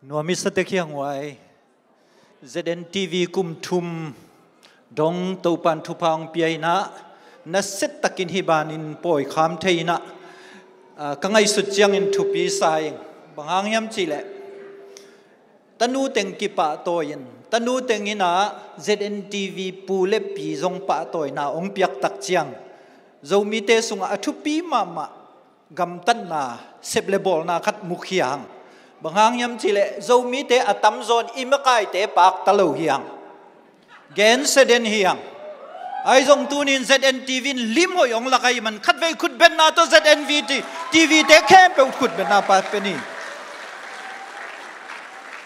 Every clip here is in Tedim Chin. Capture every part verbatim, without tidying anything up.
Nuam i sa tek hi hang uai. Z N T V kum thum dong Topan thupha hong pia in ah, nasia takin hih banin pawikham thei in ah, ah, ka ngaihsut ciangin thupi sa ing. Bang hang hiam cih leh, tanu teng kipahtawi in, tanu teng in ah Z N T V pu le pi zong pahtawina hong piak tak ciang, Zomite sungah a thupi mahmah gamtatna, sep le bawlna khat mu hi hang. Bang hang hiam cih leh, Zomite a tamzaw in i makaite pakta lo hi hang. Gensia den hi hang. Ahi zong tuni in Z N T V in lim hoih hong lak ahih man, khatvei khutbetna tawh Z N V T-, T V te khempeuh khutbetna pia pen hi.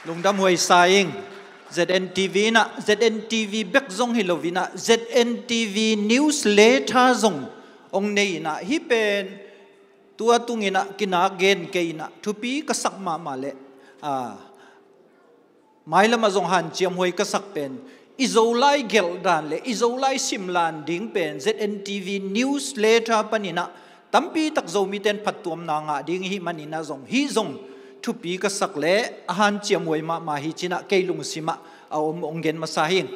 Lungdam huai sa ing. Z N T V in ah, Z N T V bek zong hi lo in ah, Z N T V newsletter zong hong nei in ah, hih pen tua tung in ah kinak gen kei in ah, thupi ka sak mahmah leh, ah, mailam ah zong hanciam huai ka sak pen, i Zolai gelh dan le i Zolai simlan ding pen Z N T V newsletter panin ah tampi tak Zomite in phattuamna ngah ding i hih manin ah zong, hih zong thupi ka sak leh a hanciam huai mahmah hi ci-in ah kei lungsim ah a om hong gen masa hi ing.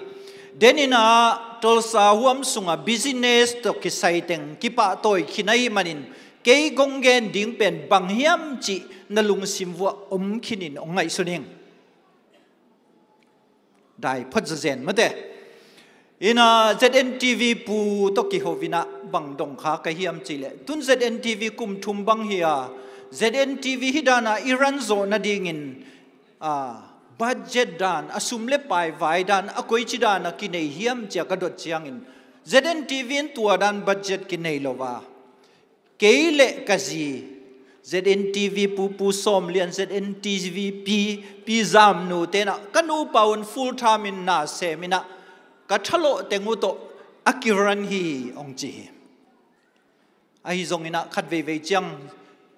Den in ah Tulsa huam sungah business tawh kisai teng kipahtawi khin ahih manin, kei kong gen ding pen bang hiam cih na lungsim vuah om khin in hong ngaihsun ing. Dai phot zazen mate. In ah Z N T V pu tawh kiho in ah bang dong kha ka hiam cih leh, tun Z N T V kum thum bang hi a, Z N T V hih dan a i run zawh nadingin, ah, budget dan, a sum le pai vai dan a koici dan a kinei hiam ci-a ka dot ciangin, Z N T V in tua dan budget kinei lo a, kei le ka zi, Z N T V pu, Pu Sawm Lian, Z N T V pi, Pi Zam Nu te in ah, ka nupa un full time in na sem in ah, ka thalawh teng uh tawh a ki-run hi hong ci hi. Ahi zong in ah khat veivei ciang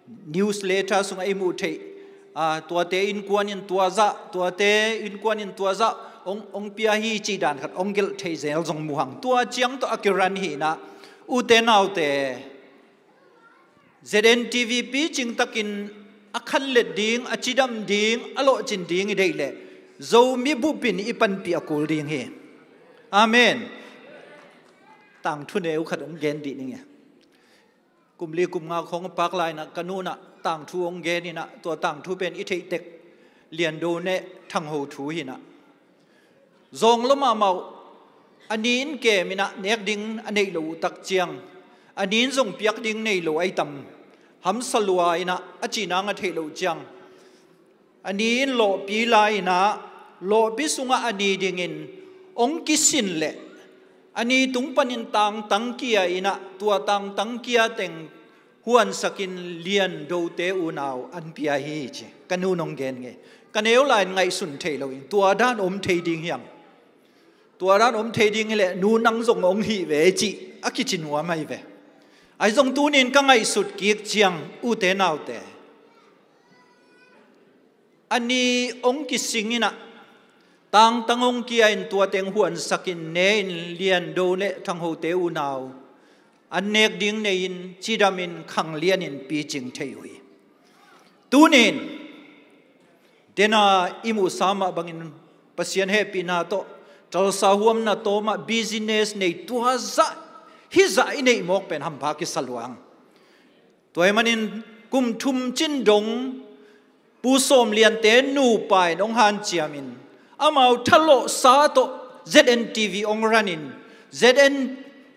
newsletter sungah i muh theih, ah, tuate innkuan in tua zah, tuate innkuan in tua zah hong, hong pia hi cih dan khat hong gelh thei zel zong mu hang. Tua ciang tawh a ki-run hi in ah, ute naute, Z N T V picing takin a khanlet ding, a cidam ding, a lawhcin ding i deih leh, Zomi bup in i panpih a kul ding hi. Amen. Tangthu neu khat hong gen dih ning e. Kum li kum nga khawng a pak lai in ah ka nu in ah tangthu hong gen in ah, tua tangthu pen i theih tek Lian Do Neh Thang Ho thu hi in ah, zawng lua mahmah uh, a ni in kem in ah nek ding a neih loh uh tak ciang, a ni in zong piak ding nei lo ahi tam, hamsa lua in ah a cih nang a theih loh ciang, a ni in lawhpi la in ah, lawhpi sungah a ni dingin hong kisin leh, a ni tung panin tangtang kia in ah, tua tangtang kia teng huansakin Lian Do te unau an pia hi ci. Ka nu in hong gen ngei. Ka neu lai in ngaihsun thei lo in, tua dan om thei ding hiam? Tua dan om thei ding hi leh, nu nang zong hong hih ve cih a kici nuam ahi ve. Ahi zong tuni in ka ngaihsut kik ciang, ute naute, a ni hong kising in ah, tangtang hong kia in tua teng huansakin ne in Lian Do Neh Thang Ho te unau an nek ding nei in, cidam in, khanglian in picing thei uh hi. Tuni in, den a i muhsa mah bangin Pasian hehpihna tawh Tulsa huamna tawm ah business nei tua zah, hih zah i neih mawk pen hampha kisa lua hang. Tua ahih manin kum thum cin dong Pu Sawm Lian te nupa in hong hanciam in, amau thalawhsa tawh Z N T V hong run in, Z N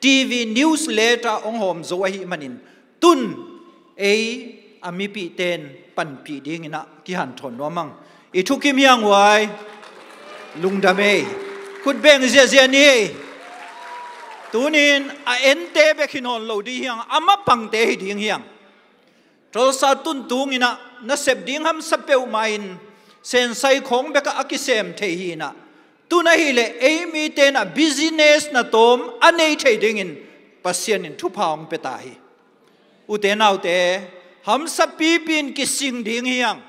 T V newsletter hong hawm zo ahih manin, tun ei a mipihte in panpih ding in ah kihanthawn nuam hang. I thukim hi hang uai. Lungdam ei. Khut beng ziahziah ni ei. Tuni in a ente bek hi nawn lo ding hi hang, a mapangte hi ding hi hang. Tulsa tun tung in ah nasep ding hamsa peuhmah in, sensai khawng bek ah a kisem thei hi in ah, tun ahih leh ei mite in ah business na tawm a nei thei dingin Pasian in thupha hong pia ta hi. Ute naute, hamsa pipi in kising ding hi hang.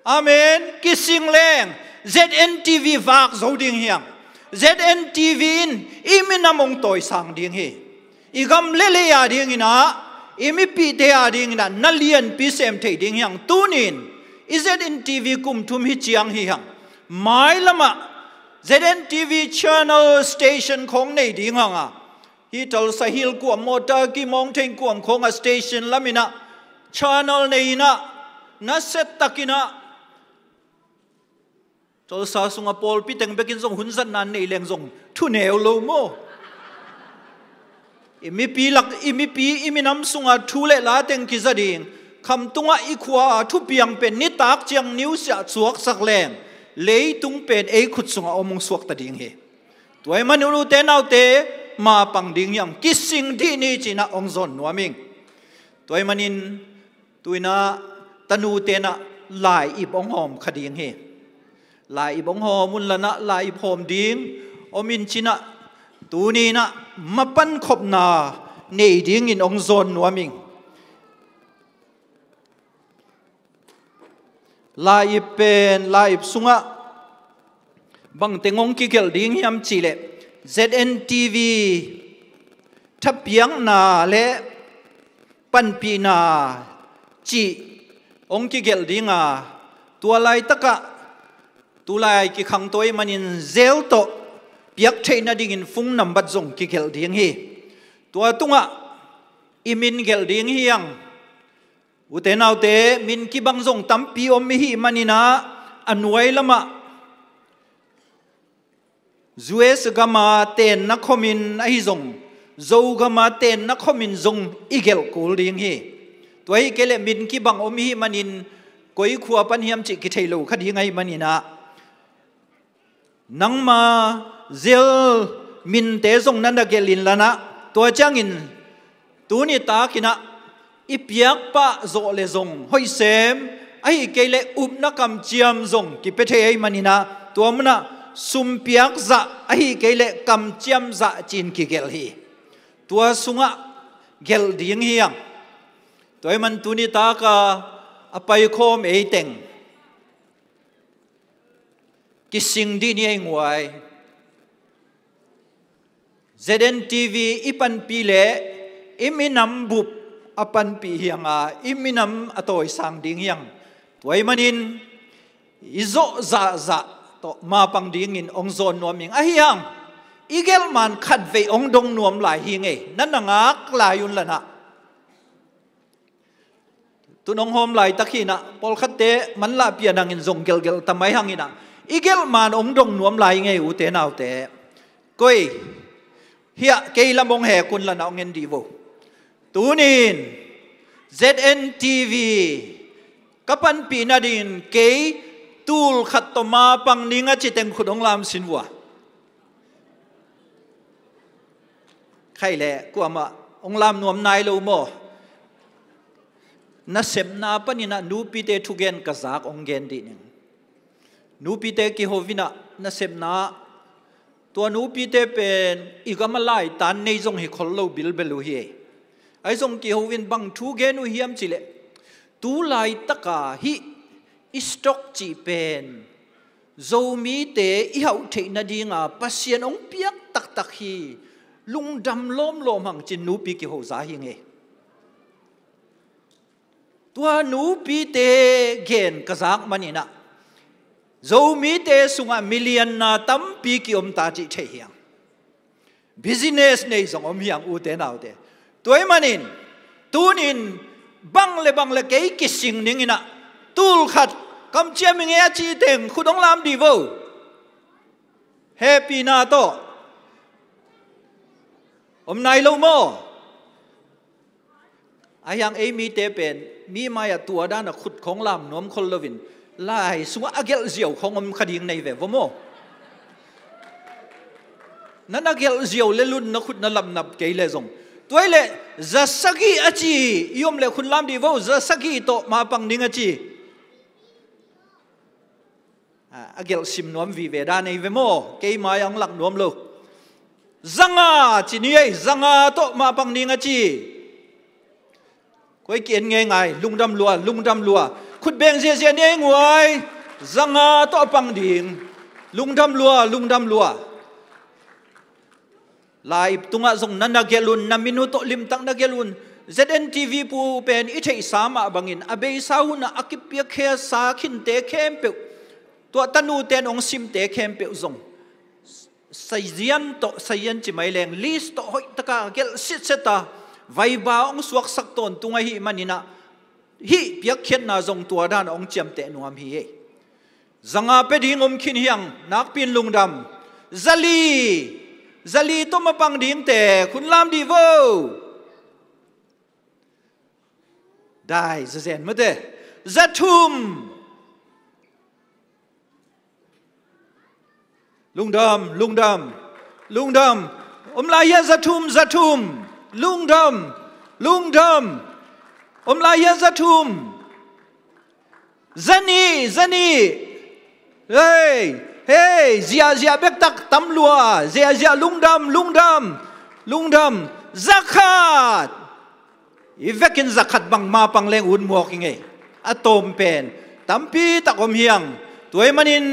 Amen. Kising leng Z N T V vak zo ding hi hang. Z N T V in i minam hong tawisang ding hi. I gam le lei a ding in ah, i mipihte a ding in ah na lianpi sem thei ding hi hang. Tuni in I Z N T V kum thum hi ciang hi hang. Mailamah Z N T V channel station khawng nei ding hang a, hi Tulsa Hill kuam maw, Turkey Mountain kuam khawng a station laminah channel nei inah, nasia takinah Tulsa sungah pawlpi teng bekin zong hun zatna nei leng zong thu neu lo maw? I mipi lak, i mipi, i minam sungah thu le la teng kiza ding, khamtungah i khua thupiang pen nitak ciang news ah suaksak leng, leitung pen ei khut sungah om hong suakta ding hi. Tua ahih manin ute naute, mapang ding hiam, kising dih ni cinah hong zawn nuam ing. Tua ahih manin tuinah tanu tenah lai-ip hong hawm kha ding hi. Lai-ip hong hawm un lanah lai-ip hawm ding om in cinah, tuninah mapan khopna nei dingin hong zawn nuam ing. Lai-ip pen, lai-ip sungah bangteng hong kigelh ding hiam cihleh, Z N T V thapiakna le panpihna cih hong kigelh ding a, tua laitakah tulai kikhangto ahih manin Zelle tawh piak theih nadingin phone nambat zong kigelh ding hi. Tua tungah i min gelh ding hi hang. Ute naute, min kibang zong tampi om i hih maninah, a nuai lamah U S gama tenna khomin ahi zong, Zogama tenna khomin zong i gelh kul ding hi. Tua hi kei leh min kibang om i hih manin koi khua pan hiam cih kithei lo kha ding ahih maninah, nangma Zelle minte zong na na gelh in lanah, tua ciangin tuni takinah i piakpah zawh le zong hoih sem, ahi kei leh upna kamciam zong kipia thei ahih maninah, tua munah sum piak zah ahi kei leh kamciam zah ci-in kigelh hi. Tua sungah gelh ding hi hang. Tua ahih man tuni taka a paikhawm ei teng kising dih ni ei nguai. Z N T V i panpih leh i minam bup a panpih hi hang a, i minam a tawisang ding hi hang. Tua ahih manin i zawh zahzah tawh mapang dingin hong zawn nuam ing. Ahi hang, i gelh man khatvei hong dong nuam lai hi ngei, na na ngak lai un lanah. Tun hong hawm laitak hinah, pawlkhatte manlahpih a nangin zong gelhgelh ta mai hanginah, i gelh man hong dong nuam lai ngei ute naute. Koi, hiah kei lam hong hek un lanah hong en dih vo. Tunin Z N T V ka panpih nadingin kei tul khat tawh mapang ning a ci teng khut hong lam sin vua. Khaih leh kuamah hong lam nuam nai lo maw? Nasepna paninah nupite thugen ka zak hong gen dih ning. Nupite kiho inah nasepna, tua nupite pen i gam a laitan nei zong hi khol lo bilbel uh hi. Ahi zong kiho in bang thu gen uh hiam cihleh, tu laitaka hih i stroke cih pen Zomite i hauh theih nadinga Pasian hong piak taktak hi, lungdam lawmlawm hang cin nupi kiho za hi ngei. Tua nupite gen ka zak maninah, Zomite sungah milianna tampi kiom ta cih thei hi hang. Business nei zong om hi hang ute naute. Tua ahih manin tunin bang le bang le kei kising ninginah, tul khat kamciam i ngei a ci teng khut hong lam dih vo. Hehpihna tawh. Om nai lo maw? Ahi hang ei mite pen mi mai-ah tua dana khut khawng lam nuam khol loin, lai sungah a gelh ziau khawng om kha ding nei ve vo maw? Na na gelh ziau le lun na khut na lamnap kei le zong, tua ahih leh za sagih a ci i om leh khut lam dih vo, za sagih tawh mapang ning a ci. A, a gelh sim nuam vive dan ei ve maw? Kei mai-ah hong lak nuam lo. Zanga ci ni ei, zanga tawh mapang ning a ci. Koi ki-en ngeingai, lungdam lua, lungdam lua. Khut beng ziahziah ni ei nguai. Zanga tawh a pang ding. Lungdam lua, lungdam lua. Lai-ip tungah zong na na gelh un, na min uh tawh limtak na gelh un. Z N T V pu pen i theihsa mah bangin a beisa hunah a kipiakkhiatsa khinte khempeuh, tua tanuten hong simte khempeuh zong sazian tawh, sazian ci mai leng, list tawh hoihtaka gelh sitseta vaiba hong suaksak tawntung ahih maninah hih piakkhiatna zong tua dan hong ciamteh nuam hi ei. Zanga pia ding om khin hiang, nakpin lungdam. Zali, zali tawh mapang dingte khun lam dih vo. Dai zazen mate. Zathum. Lungdam, lungdam, lungdam. Om lai hia zathum, zathum. Lungdam, lungdam. Om lai hia zathum. Zanih, zanih. Hei, hei, ziahziah bektak tam lua. Ziahziah, lungdam, lungdam, lungdam. Zakhat. I vekin zakhat bang mapang leng ut muak i ngei. A tawm pen tampi tak om hiang. Tua ahih manin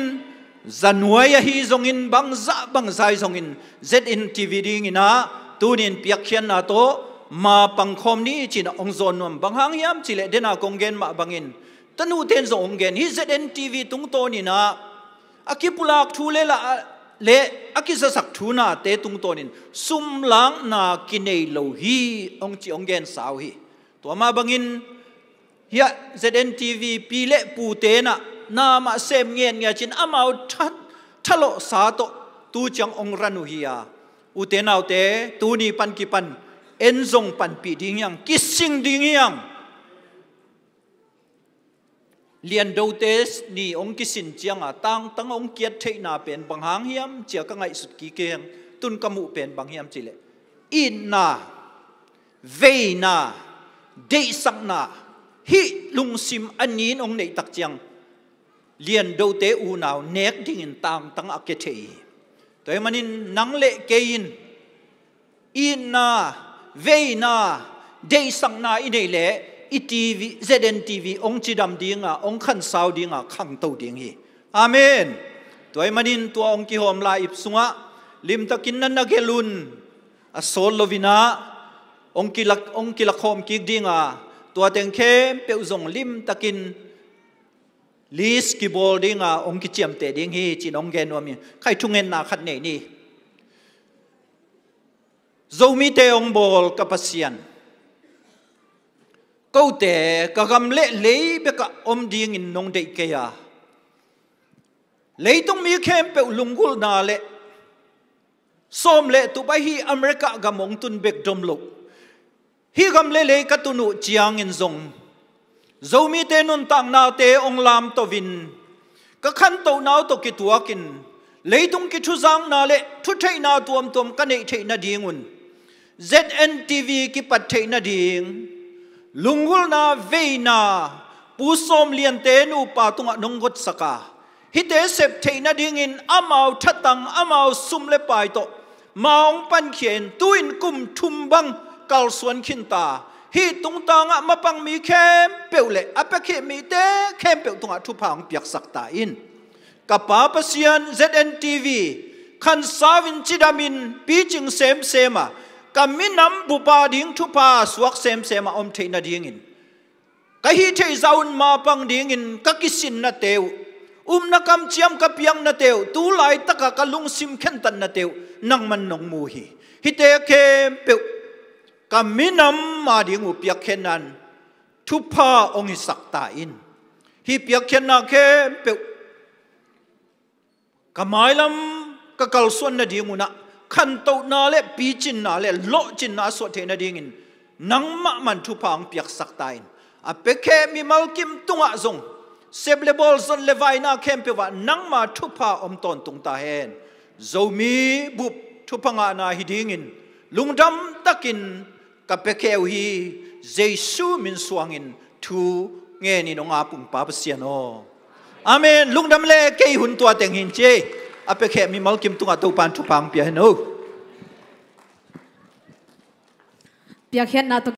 zanuai ahi zongin, bangzah bangzah ahi zongin, Z N T V dinginah tunin piakkhiatna tawh mapang khawm ni cinah hong zawn nuam. Bang hang hiam cileh, dena kong gen mah bangin, tanuten zong hong gen hi. Z N T V tungtawninah a kipulak thu le la le a kizasak thu nate tungtawnin sumlakna kinei lo hi, hong ci hong gensa uh hi. Tua mah bangin hiah Z N T V pi le pu tenah na mah sem ngiatngiat cin amau tha, thalawhsa tawh tu ciang hong ran uh hi a, ute naute, tuni pan kipan en zong panpih ding hiang, kising ding hiang. Liandote ni hong kisin cianga tangtang hong kiat theihna pen bang hang hiam cia ka ngaihsut kik hiang. Tun ka muh pen bang hiam cileh, itna, veina, deihsakna, hih lungsim a nin hong neihtak ciang liandote unau nek dingin tangtang a kia thei hi. Tua ahih manin nang le kei in itna, veina, deihsakna i neih leh i T V, Z N T V hong cidam dinga, hong khansau dinga khangto ding hi. Amen. Tua ahih manin tua hong kihawm lai-ip sungah limtakin na na gelh un. A sawt loinah hong kilak, hong kilakhawm kik dinga, tua teng khempeuh zong limtakin list kibawl dinga hong kiciamteh ding hi cin hong gen nuam hi. Khai thungetna khat nei ni. Zomite hong bawl ka Pasian, kote ka gam le lei bekah om dingin nong deih kei a, leitung mi khempeuh lunggulhna le sawm le tup ahi America gam hong tun bek dom loh, hih gam le lei ka tun uh ciangin zong Zomite nuntaknate hong lamtohin, ka khantohna uh tawh kituakin leitung kithuzakna le thutheihna tuamtuam ka neih theih nadingun Z N T V kipat theih nading lunggulhna veina Pu Sawm Liante nupa tungah nong gotsak a, hihte sep theih nadingin amau thatang, amau sum le pai tawh ma hong pankhia in, tu-in kum thum bang kalsuan khinta, hih tungtangah mapang mi khempeuh le a piakhia mite khempeuh tungah thupha hong piaksak ta in. Ka Pa Pasian, Z N T V khansau in, cidamin, picing semsem a, ka minam bup a ding thupha suak semsem a om theih nadingin, ka hih theih zah un mapang dingin ka kisinnate uh, upna kamciam ka piaknate uh, tu laitaka ka lungsim khentatnate uh nangman nong mu hi. Hihte khempeuh ka minam a ding uh piakkhiatna in thupha hong hisak ta in. Hih piakkhiatna khempeuh ka mailam ka kalsuan nadingunah khantohna le picinna le lawhcinna a suah theih nadingin nangmah man thupha hong piaksak ta in. A piakhia mimal kim tungah zong sep le bawl, zon le vaina khempeuh ah nangma thupha om tawntung ta hen. Zomi bup thupha ngahna hi dingin lungdam takin ka piakhia uh hi. Jesu min suangin thu ngenin hong ap ung, Pa Pasian aw. Amen. Lungdam le, kei hun tua teng hin ci ei. A piakhia mimal kim tungah Topan thupha hong pia hen aw. Piakkhiatna tawh